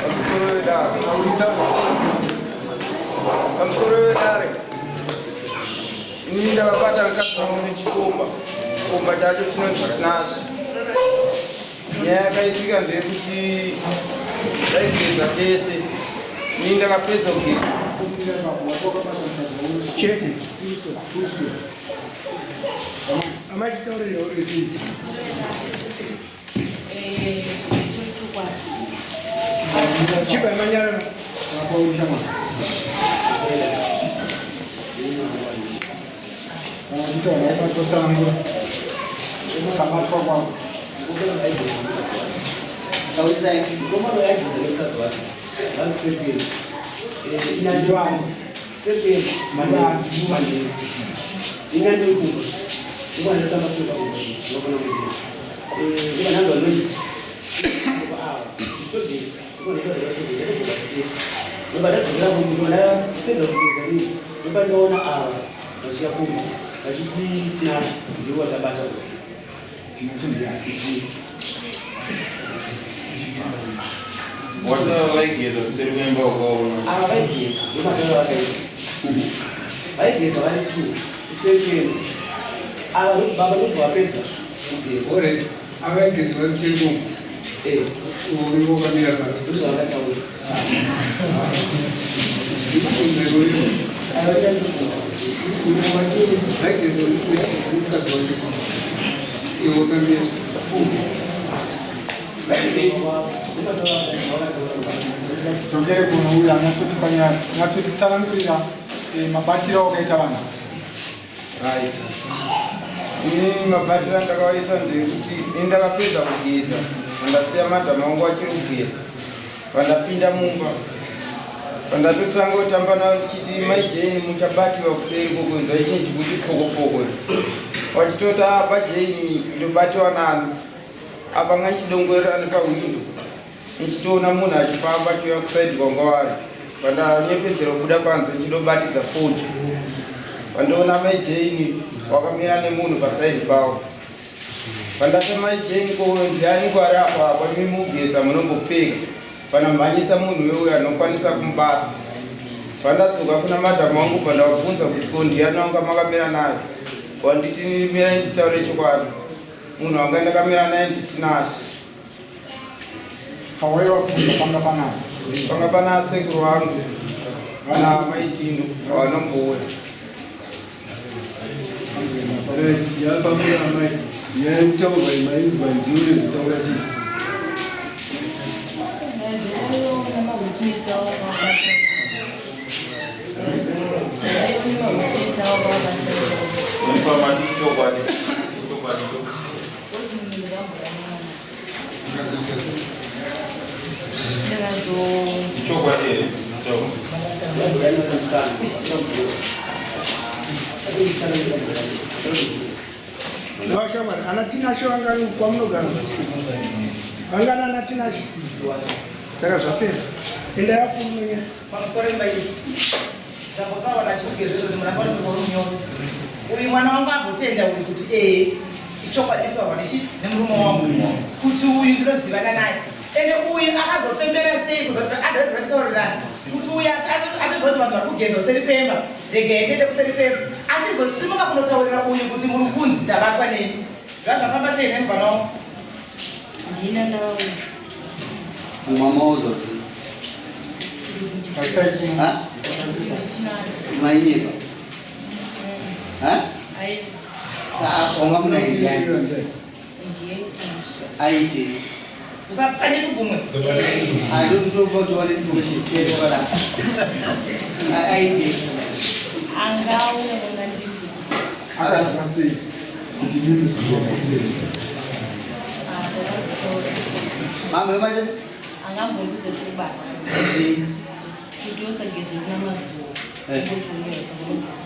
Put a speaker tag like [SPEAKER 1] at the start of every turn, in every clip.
[SPEAKER 1] Pamusoro wedare. Pamusoro wedare. Ini ndakabata mukadzi wangu nechikomba. Chikomba chacho chinonzi Tinashe. Nyaya yakaitika ndeyekuti taigeza tese. Ini ndakapedza kugeza.
[SPEAKER 2] Chete. Amai titaurire uri Chipa manyara
[SPEAKER 3] kusabatwa kwako
[SPEAKER 4] Ndopandaona ava vachiya kumba vachiti tina ndiwo tabata
[SPEAKER 1] Wata vaigeza kuseri kwemba ukaona.
[SPEAKER 4] Ava vaigeza ndomatanga vakaita vaigeza vari two kuseri kwemba ava baba ndobva vapedza kugeza.
[SPEAKER 5] Alright, avaigeza vari kuseri kwemba.
[SPEAKER 4] Eh.
[SPEAKER 5] Uri wakamira pano.
[SPEAKER 4] Ndozvavakataura.
[SPEAKER 5] Vaigeza mukadzi wake. Iwe wakamira.
[SPEAKER 3] Dzokere kunouya anyatsotitsanangurira eh, mabatiro awakaita vanhu
[SPEAKER 1] Right. Ini mabatiro andakawaita ndeyekuti ini ndakapedza kugeza pandasiya madhamu angu achiri kugeza pandapinda mumba pandatotanga kutamba navo ndichiti mai jane muchabatiwa kuseri kokunzwa chinhu chikuti pokopoko wachitoti apa jane ndobatiwa nani apa nga ndichidongorera nepahwindo Ndichitoona munhu achifamba achiuya kusaidi kwanga wari pandanyepedzera kubuda panze ndichidobatidza foni pandoona mai Jane wakamira nemunhu pasaidi pawo pandati mai Jane ko ndiani ko ari apa apa imi mugeza munombopfeka panamhanyisa munhu wewe anokwanisa kumubata pandadzoka kuna madam wangu pandavabvunza kuti ko ndiani wanga makamira naye wanditi mirai nditaure chokwadi munhu wanga ndakamira naye ndiTinashe
[SPEAKER 3] Pawaiva kubvunza panga panani?
[SPEAKER 1] Panga pana sekuru vangu ana mai Tino vanombouya.
[SPEAKER 2] Right, yapamira amai. Nyaya yekutaurwa imainzwa ndiwe kutaura chii?
[SPEAKER 1] Pamati chokwadi. Chokwadi chokwadi. Ichokwadi here?
[SPEAKER 2] Vashamwari, ana Tinashe vangani kwamunogara? Vangani ana Tinashe? Saka zvapera. Enda yakunonya.
[SPEAKER 4] Pamusoro imba iyi. Ndambotaura nachiuke zvezvo kuti muramba uri murume uyu mwana wangu agotenda uyu kuti ee ichokwadi kutaurwa nechi nemurume wangu kuti uyu ndinozivana naye ende uyu akazofembera sei kuzati vachitaurirana kuti uyu atoziva kuti vanhu vari kugeza kuseri kwemba rega endende kuseri kwemba achizosimuka kunotaurira uyu kuti muri kunzi tabatwa nei zvazvafamba sei nemubvana wangu
[SPEAKER 6] Ndina ndauya.
[SPEAKER 7] Mama uzodzi. Ha? Mainyepa. Ha? Saka wanga muna ndiani? Aiti.
[SPEAKER 4] Usapfanye kugumwe.
[SPEAKER 7] I don't know about what information say kana. Aiti.
[SPEAKER 6] Angauya kunganditi.
[SPEAKER 3] Akaziva sei kuti mimi kugeza kuseri?
[SPEAKER 7] Mama yemaita sei?
[SPEAKER 6] Angambondudza chibasa.
[SPEAKER 7] Kuti
[SPEAKER 6] Kuti usageze kuna mazuva.
[SPEAKER 7] Eh.
[SPEAKER 6] Kuti unogeza unogeza.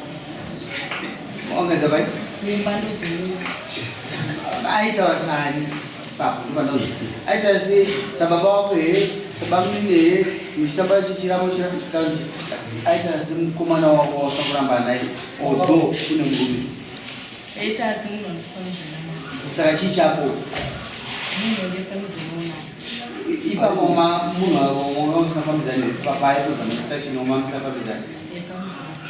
[SPEAKER 7] ongeza pai?
[SPEAKER 6] Mumba ndoziva.
[SPEAKER 7] Aitaura sani papo ndopandazvisiya. Aitaura se sababa wako here sabamunini here muchitamba chiramo kana kuti aitaura semukomana wako wausina kuramba naye although une murume.
[SPEAKER 6] Aita asi munhu anofambidzana naye.
[SPEAKER 7] Saka chii chako?
[SPEAKER 6] Munhu wandifambidzana naye.
[SPEAKER 7] Ipapo munhu wanga usingafambidzani paaitodza mainstruction wanga musingafambidzani.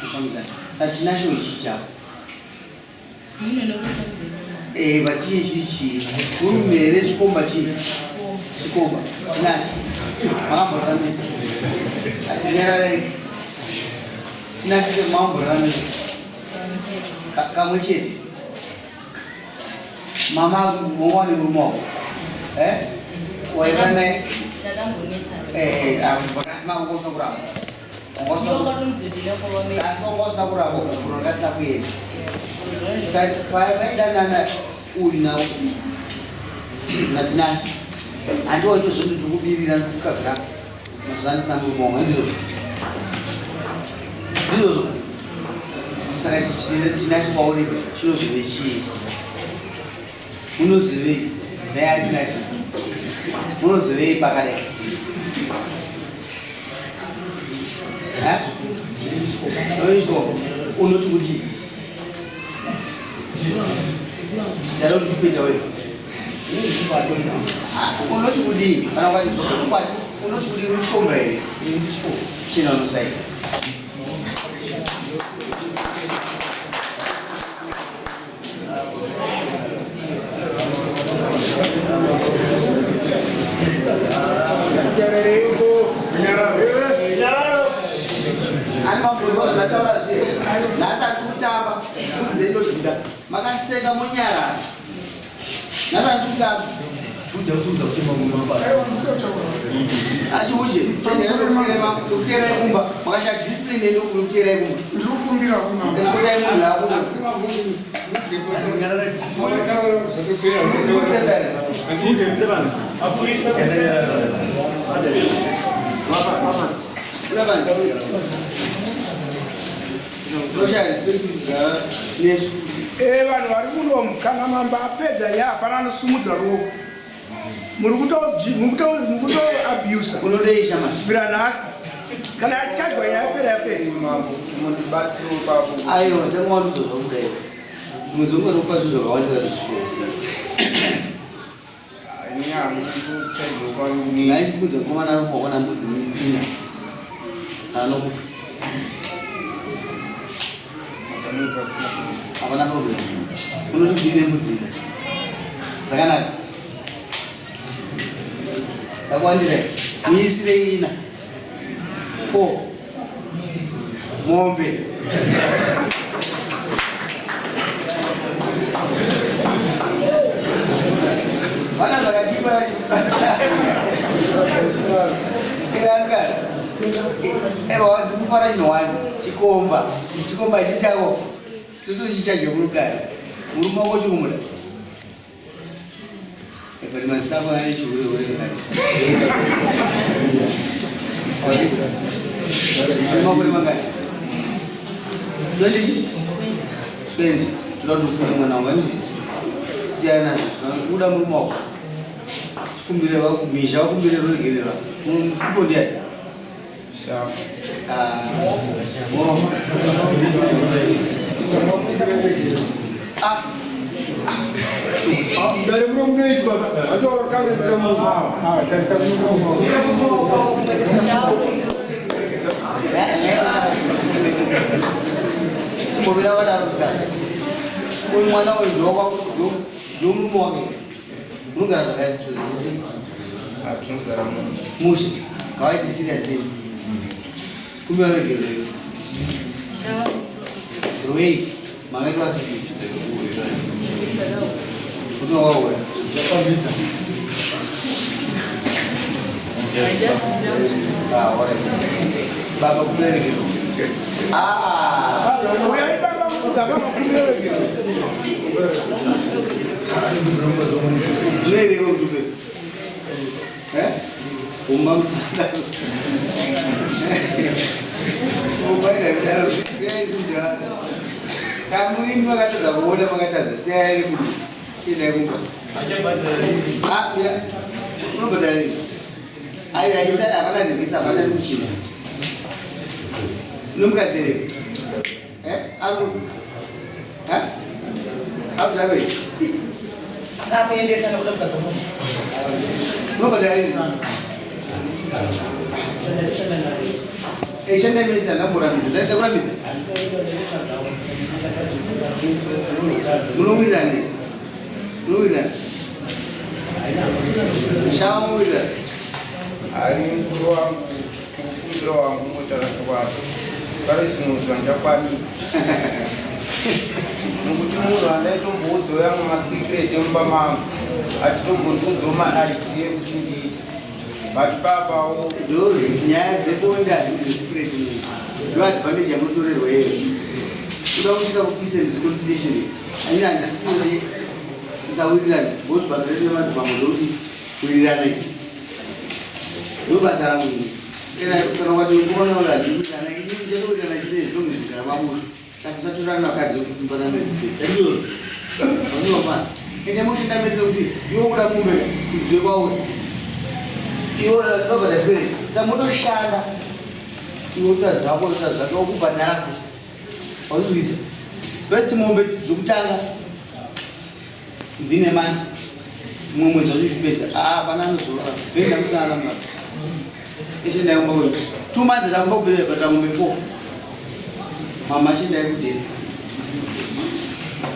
[SPEAKER 7] Kufambidzana. Saka tinacho ichi chako. Eh, but chii chii chii? Murume here chikomba chii? Chikomba tinacho. Makamboraramisa. Nyararai. Tinacho makamboraramisa. Kamwe chete. Mama mwana murume wako. Eh? Wairara naye? Eh, eh, asi makungosina kuramba. Asi wangosina kuramba kuvhura ndasina kuenda. Saka paidanana uyu na naTinashe. Handi waitozoti ndikubirira ndikukavhira mazuva andisina murume wangu handizvo? Ndizvozvo. Saka Tinashe kwauri chinozove chii? Unozivei naye atinashe? Unozivei pakadai? Noizvo unoti kudii? Ndada kuti kupeta wewe. Unoti kudii? Kana ukati chokwadi unoti kudii uri chikomba here? Chino unosaina. Ani mabvunzo zvandataura zve nhasi ati kutamba kudzendo dzida makaseka monyarara nhasi ati kutamba achi uje sekuteerai kumba makashaya discipline yedu kuteerai kumba
[SPEAKER 8] ndiri kukumbira kuna
[SPEAKER 7] esikutai munhu akuno
[SPEAKER 8] Eh, vanhu vari kunomu kana mambo apedza nyaya hapana anosumudza ruoko. Muri kutoabusa
[SPEAKER 7] Unodei shama?
[SPEAKER 8] Kubvira nhasi kana yachajwa nyaya yapera yapera.
[SPEAKER 1] Mambo, mundibatsire ipapo.
[SPEAKER 7] Aiwa, tanga wandudzo zvakuda iwe. Dzimwe dzenguva ndinokupa zvinhu zvakawandisa kuti zvishuwa.
[SPEAKER 1] Ini handikusaidwa kwangu ni
[SPEAKER 7] Ndaifukudza mukomana anofa kuona mbudzi ina. Anokupa. Hapana problem. Unoti kudii nembudzi ina? Dzakanaka. Dzakuwandira. Muisirei ina. 4. Mombe. Vana zvakachipa. Asikana. Ewa ndikufara chinhu wani. Chikomba. Chikomba hachisi chako. Totochichaje munodai. Murume wako chikumuda. But maziso ane chihure hure mukati. Ane makore mangani? 20? 20. Toda kuti ukure mwana wangu handiti? Siyana nazvo. Uda murume wako. Chikumbire vakumisha vakumbire ruregerero. Mukupo ndiani? Ah, oh. Ah,
[SPEAKER 2] Dare muno munoitwa atokanganisira munhu. Tarisa muno.
[SPEAKER 7] Chimbomira vadaro musikana. Uyu mwana uyu ndomurume wake. Munogara zvakaisisi
[SPEAKER 1] Tinogara munhu.
[SPEAKER 7] Mushe. Ngavaite serious nemi. Kumbira ruregerero. Rwei makaitwa sei? Kuti wakaura. Ah, alright. Baba kumbira ruregerero. Ah.
[SPEAKER 8] Uyai baba mukugama makumbira.
[SPEAKER 7] Zvinoireva kuti upe? Eh? Umba musadaro. Umba ida siyai zvinhu. Kamurimi makatadza kuona makatadza siyai kuti chiendai kumba. Ah, mira. Unobhadhara rini? Ai, aisa hapana revhisa hapana kuchina. Nomukadzi here? Eh? Ari Eh? Ari kudhakwa here?
[SPEAKER 4] Akamuendesa nekuda mukadzi womunhu.
[SPEAKER 7] Munobhadhara rini? Shandai mese, handamborambidza. Ndakurambidza. Munowirirana here? Munowirirana? Shava munowirirana?
[SPEAKER 1] Hayi, mukuru wangu, mukumbiro wangu motara chokwadi pari zvino zvandichakwanisa nokuti munhu andaitomboudzawo yangu masecret emumba mangu achitombondiudzawo maidea ekuti ndiite, but papawo
[SPEAKER 7] Ndo nyaya dzebonde hadzidi secret munhu. Ndo advantage yamunotorerwa iyoyo. Kuda kuisa kupeace and reconciliation. Aina handisiri musawirirana. Because basa redu nemadzimambo ndokuti wirirana. Ndo basa rangu ini. Kana ukati mukomana uyo handiwirirana, ini ndichatowirirana chete as long as kugara mamusha. Asi musatorana vakadzi kuti kumbanana respect. Handizvozvo. Handizvo. Ende moshanda mese kuti iwe kuda mombe kudziwe kwauri. Iwe unobhadhara chikwereti. Saka motoshanda. Iwe utora zvako, utora zvake, okubhadhara futi. Wazvizwisa? First mombe dzokutanga within a month. Mumwe mwedzi wacho uchipedza. Ah, hapana anozorora. Venda musana mwana. Eshe ndaimba wewe. 2 months ndamba kubhadhara mombe 4. Mama chinda kudeni.